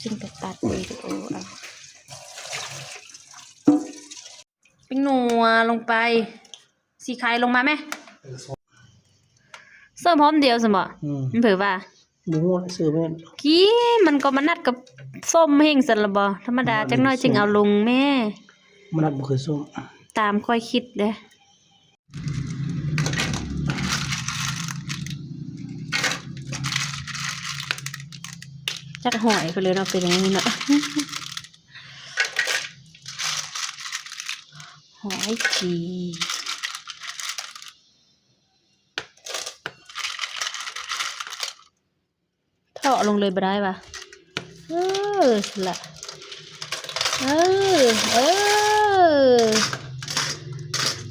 ຈຶ່ງໄປຕັດວິດີໂອເອົາ. ແປ້ງນົວລົງໄປ. ສີໄຄລົງມາແມ. ເອີ ເສີມຫອມດຽວຊັ້ນບໍ? ອືມ ມັນເຜີວ່າ ບໍ່ຮູ້ລະ ເສີມແມ່ນ ກີ້ ມັນກໍມານັດກັບສົ້ມແຮງຊັ້ນລະບໍ? ທຳມະດາຈັກໜ້ອຍຈຶ່ງເອົາລົງແມ. ມານັດບໍ່ເຄີຍສົ້ມ ຕາມຂ້ອຍຄິດເດ້. ຈັກຫອຍໄປເລີຍເນາະ ເປັນຫຍັງນີ້ເນາະ. ຫອຍຈີ່ ເທາະລົງເລີຍບໍ່ໄດ້ຫວາ? ເອີ ຊັ້ນລະ ເອີ ເອີ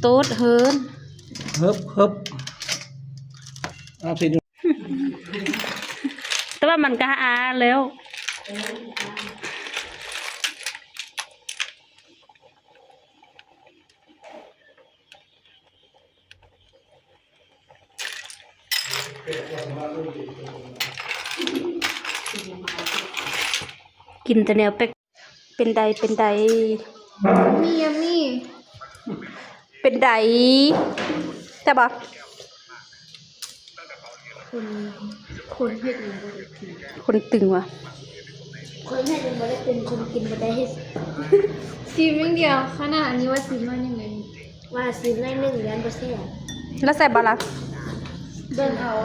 ໂຕດເຮີນ ເຮີບ ເຮີບ ເອົາຊິ ແຕ່ວ່າມັນກະອາແລ້ວ. ກິນແຕ່ແນວແປກ ເປັນໃດ ເປັນໃດ? ມີ ມີ ເປັນໃດ ແຊບບໍ່? ຄົນ ຄົນເຮັດຍັງບໍ່ໄດ້ກິນ ຄົນຕຶງວ່າ ຄົນເຮັດຍັງບໍ່ໄດ້ເປັນ ຄົນກິນບໍ່ໄດ້ເຮັດ. ຊີມຢ່າງດຽວ ຂະໜາດອັນນີ້ວ່າຊີມໜ້ອຍໜຶ່ງເລີຍ ວ່າຊີມໜ້ອຍໜຶ່ງ ຢ້ານບໍ່ແຊບ. ແລ້ວແຊບບໍ່ລະ? ເບິ່ງເອົາ.